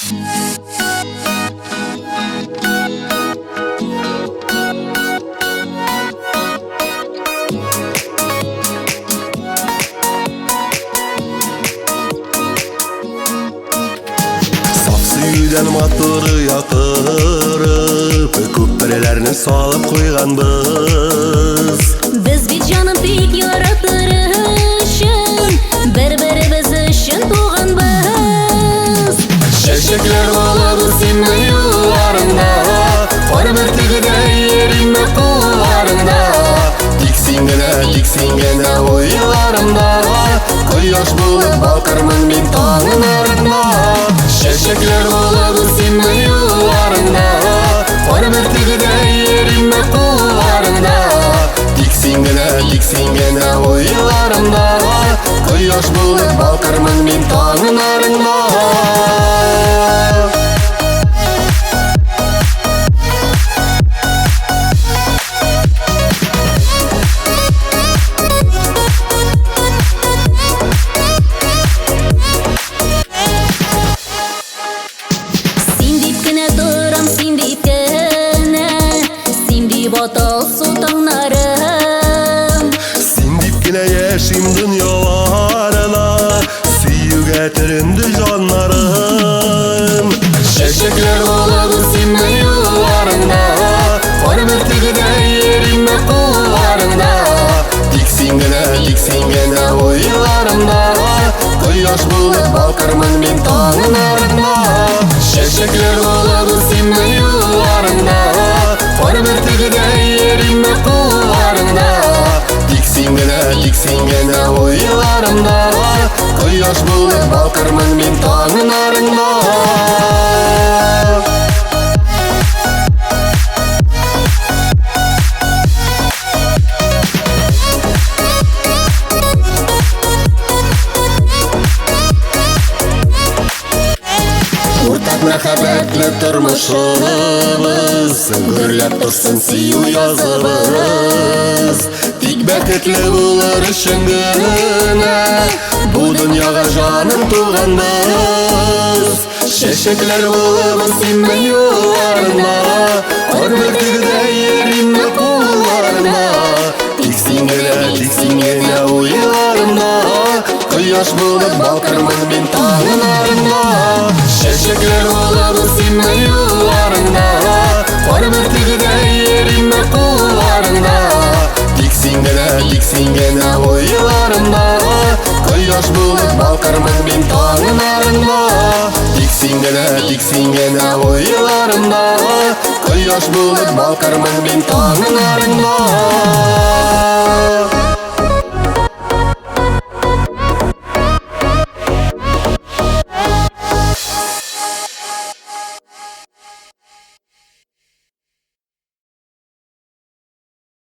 Саф сөюдән матур оя корып, күперләрне салып куйганбыз. Без бит җаным бик яратыр өчен, бер-беребез өчен туганбыз. Чәчәкләр булып синең юлларыңда, кар бөртегедәй йөрим кулларыңда. Тик син генә, тик син генә уйларымда, кояш булып балкырмын мин таңнарыңда. Чәчәкләр булып синең юлларыңда, кар бөртегедәй йөрим кулларыңда. Тик син генә, тик син генә уйларымда, кояш булып балкырмын мин таңнарыңда. Син дип кенә торам, син дип кенә, син дип аталсу таңнарым. Син дип кенә яшим дөньяларына, сөюгә төренде җаннарым. Чәчәкләр булып синең юлларыңда, кар бөртегедәй йөрим кулларыңда. Тик син генә, тик син генә уйларымда, кояш булып балкырмын мин таңнарыңда. Чәчәкләр булып синең юлларыңда, кар бөртегедәй йөрим кулларыңда. Тик син генә, тик син генә уйларымда, кояш булып балкырмын мин таңнарыңда. Уртак мәхәббәтле тормышыбыз, гөрләп торсын сөю языбыз. Тик бәхетле булыр өчен генә бу дөньяга җаным туганбыз. Чәчәкләр булып синең юлларыңда, кар бөртегедәй йөрим кулларыңда. Тик син генә, тик син генә уйларымда, кояш булып балкырмын мин таңнарыңда. Чәчәкләр булып синең юлларыңда, кар бөртегедәй йөрим кулларыңда. Тик син генә, тик син генә уйларымда, кояш булып балкырмын мин таңнарыңда. Тик син генә, тик син генә уйларымда, кояш булып балкырмын мин таңнарыңда.